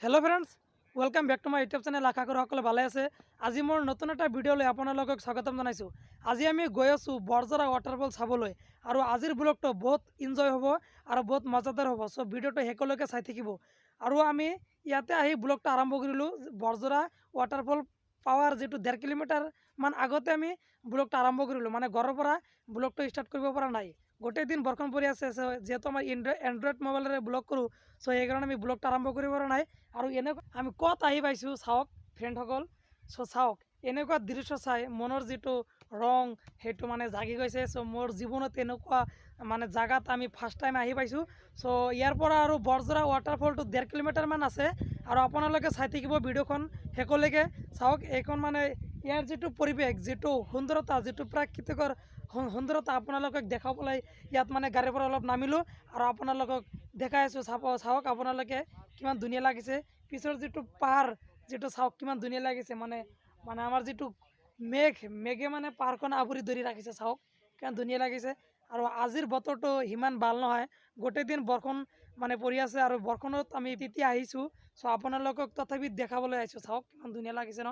Hello friends, welcome back to my YouTube channel. আশা কৰোঁ সকলো ভালে আছে। আজি মোৰ নতুন এটা ভিডিঅ'লৈ আপোনালোকক স্বাগতম জনাইছোঁ। আজি আমি গৈ আছোঁ বৰঝৰা ৱাটাৰফল চাবলৈ আৰু আজিৰ ব্লগটো বহুত ইনজয় হ'ব আৰু বহুত মজাদাৰ হ'ব। চ' ভিডিঅ'টো শেষলৈকে চাই থাকিব। আৰু আমি ইয়াতে আহি ব্লগটো আৰম্ভ কৰিলোঁ। বৰঝৰা ৱাটাৰফল পাৱাৰ যিটো 1.5 কিলোমিটাৰমান আগতে আমি ব্লগটো আৰম্ভ কৰিলোঁ। মানে ঘৰৰ পৰা ব্লগটো ষ্টাৰ্ট কৰিব পৰা নাই। গোটেই দিন বৰষুণ পৰি আছে। So, যিহেতু আমাৰ এণ্ড্ৰইড মোবাইলেৰে ব্লগ কৰোঁ, চ' সেইকাৰণে আমি ব্লগটো আৰম্ভ কৰিব পৰা নাই। আৰু এনেকুৱা আমি ক'ত আহি পাইছোঁ চাওক ফ্ৰেণ্ডসকল। চ' চাওক, এনেকুৱা দৃশ্য চাই মনৰ যিটো ৰং, সেইটো মানে জাগি গৈছে। চ' মোৰ জীৱনত এনেকুৱা মানে জাগাত আমি ফাৰ্ষ্ট টাইম আহি পাইছোঁ। চ' ইয়াৰ পৰা আৰু বৰঝৰা ৱাটাৰফলটো 1.5 কিলোমিটাৰমান আছে আৰু আপোনালোকে চাই থাকিব ভিডিঅ'খন শেষলৈকে। চাওক, এইখন মানে ইয়াৰ যিটো পৰিৱেশ, যিটো সুন্দৰতা, যিটো প্ৰাকৃতিকৰ সুন্দৰতা আপোনালোকক দেখাবলৈ ইয়াত মানে গাড়ীৰ পৰা অলপ নামিলোঁ আৰু আপোনালোকক দেখাই আছোঁ। চাব, চাওক আপোনালোকে, কিমান ধুনীয়া লাগিছে। পিছৰ যিটো পাহাৰ, যিটো চাওক, কিমান ধুনীয়া লাগিছে। মানে মানে আমাৰ যিটো মেঘ, মেঘে মানে পাহাৰখন আৱৰি ধৰি ৰাখিছে। চাওক কিমান ধুনীয়া লাগিছে। আৰু আজিৰ বতৰটো সিমান ভাল নহয়। গোটেই দিন বৰষুণ মানে পৰি আছে আৰু বৰষুণত আমি তেতিয়া আহিছোঁ। চ' আপোনালোকক তথাপি দেখাবলৈ আহিছোঁ। চাওক কিমান ধুনীয়া লাগিছে ন?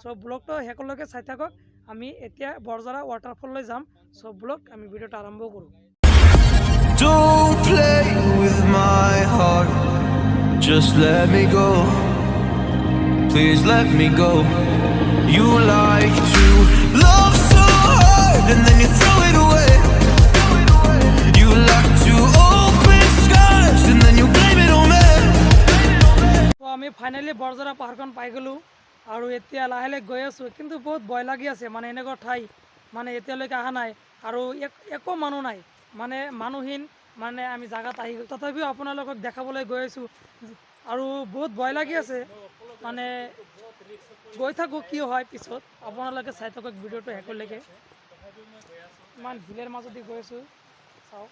চ' ব্লগটো শেষলৈকে চাই থাকক। আমি এতিয়া বৰঝৰা ৱাটাৰফললৈ যাম। চ' ব্লগ আমি ভিডিঅ'টো আৰম্ভ কৰোঁ। Don't play with my heart. Just let me go. Please let me go. You like to love so hard and then you throw it away. You like to open scars and then you blame it on me. তো আমি finally বৰঝৰা পাহাৰখন পাই গ'লোঁ আৰু এতিয়া লাহে লাহে গৈ আছোঁ, কিন্তু বহুত ভয় লাগি আছে। মানে এনেকুৱা ঠাই মানে এতিয়ালৈকে অহা নাই আৰু একো মানুহ নাই, মানে মানুহহীন মানে আমি জাগাত আহি গ'লো। তথাপিও আপোনালোকক দেখাবলৈ গৈ আছোঁ আৰু বহুত ভয় লাগি আছে। মানে গৈ থাকোঁ, কি হয় পিছত আপোনালোকে চাই থাকক ভিডিঅ'টো শেষলৈকে। ইমান শিলৰ মাজেদি গৈ আছোঁ, চাওক।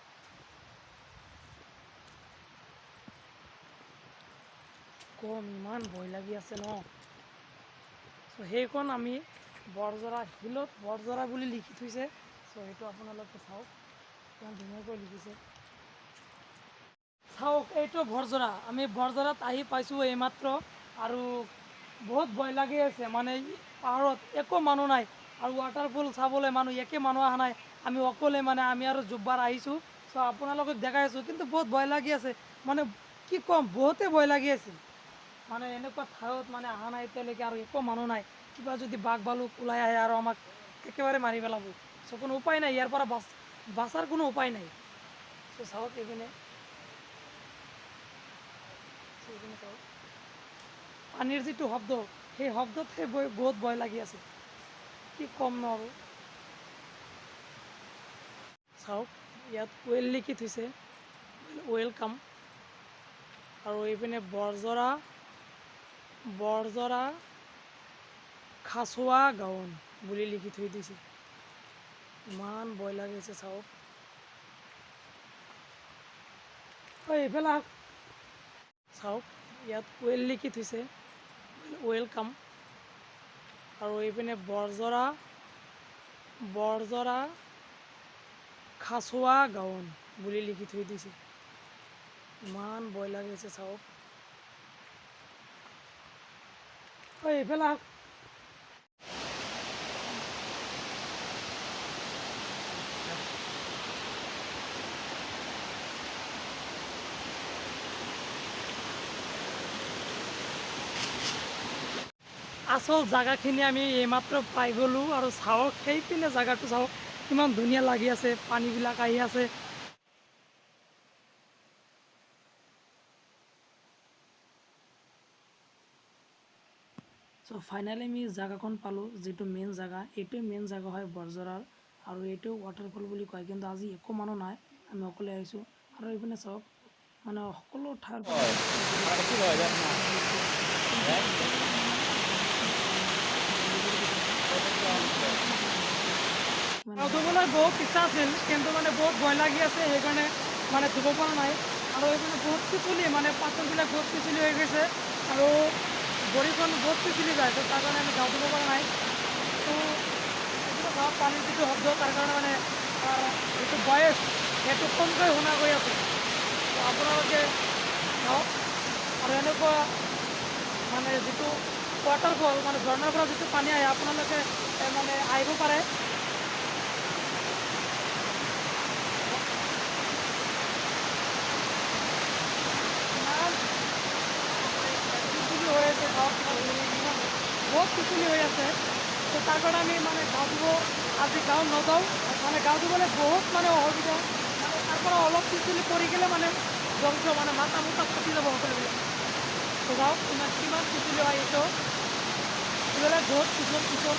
কম ইমান ভয় লাগি আছে ন? চ' সেইখন আমি বৰঝৰা, শিলত বৰঝৰা বুলি লিখি থৈছে। চ' সেইটো আপোনালোকে চাওক, কিমান ধুনীয়াকৈ লিখিছে। চাওক, এইটো বৰঝৰা। আমি বৰঝৰাত আহি পাইছোঁ এইমাত্ৰ আৰু বহুত ভয় লাগি আছে। মানে পাহাৰত একো মানুহ নাই আৰু ৱাটাৰফল চাবলৈ মানুহ একে মানুহ অহা নাই। আমি অকলে, মানে আমি আৰু জুব্বাৰ আহিছোঁ। চ' আপোনালোকক দেখাই আছোঁ, কিন্তু বহুত ভয় লাগি আছে। মানে কি ক'ম, বহুতেই ভয় লাগি আছে। মানে এনেকুৱা ঠাইত মানে অহা নাই এতিয়ালৈকে আৰু একো মানুহ নাই। কিবা যদি বাঘ ভালুক ওলাই আহে আৰু আমাক একেবাৰে মাৰি পেলাব। চ' কোনো উপায় নাই, ইয়াৰ পৰা বাচাৰ কোনো উপায় নাই। চ' চাওক এইপিনে। চ' এইপিনে চাওক, পানীৰ যিটো শব্দ, সেই শব্দতহে বহুত ভয় লাগি আছে। কি ক'ম ন আৰু? চাওক, ইয়াত ৱেল লিখি থৈছে, welcome. আৰু এইপিনে বৰঝৰা, বৰঝৰা খাচোৱা গাঁৱন বুলি লিখি থৈ দিছে। ইমান ভয় লাগিছে, চাওক। ঐ, এইফালে আহক। চাওক, ইয়াত ৱেল লিখি থৈছে, welcome. আৰু এইপিনে বৰঝৰা, বৰঝৰা খাচোৱা গাঁৱন বুলি লিখি থৈ দিছে। ইমান ভয় লাগিছে, চাওক। ঐ, এইফালে আহক। আচল জাগাখিনি আমি এইমাত্ৰ পাই গ'লোঁ। আৰু চাওক, সেইপিনে জাগাটো চাওক, কিমান ধুনীয়া লাগি আছে। পানীবিলাক আহি আছে। চ' ফাইনেলি আমি জাগাখন পালোঁ, যিটো মেইন জাগা। এইটোৱে মেইন জাগা হয় বৰঝৰাৰ আৰু এইটো ৱাটাৰফল বুলি কয়। কিন্তু আজি একো মানুহ নাই, আমি অকলে আহিছোঁ। আৰু এইপিনে চাওক, মানে সকলো ঠাইৰ পৰা ধুবলৈ বহুত ইচ্ছা আছিল, কিন্তু মানে বহুত ভয় লাগি আছে, সেইকাৰণে মানে ধুব পৰা নাই। আৰু এইপিনে বহুত পিছলি, মানে পাথৰবিলাক বহুত পিছলি হৈ গৈছে আৰু ভৰিখন বহুত পিছলি যায়। তো তাৰ কাৰণে আমি গা ধুব পৰা নাই। তো এইটো চাওক, পানীৰ যিটো শব্দ, তাৰ কাৰণে মানে তাৰ যিটো ভইচ, সেইটো কমকৈ শুনা গৈ আছে। তো আপোনালোকে চাওক আৰু এনেকুৱা মানে যিটো ৱাটাৰফল, মানে ঝৰ্ণাৰ পৰা যিটো পানী আহে, আপোনালোকে মানে আহিব পাৰে। ইমান পিছলি হৈ আছে গাঁৱত, বহুত পিছলি হৈ আছে। তো তাৰ কাৰণে আমি মানে গা ধুব আজি গাঁও নাযাওঁ। মানে গা ধুবলৈ বহুত মানে অসুবিধা, মানে তাৰ পৰা অলপ পিছলি পৰি গ'লে মানে ধ্বংস, মানে মাথা মুথা ফাটি যাব সকলোবিলাক। তো যাওক, ইমান কিমান পিছলি হয় এইটো, এইবিলাক বহুত পিছল পিছল।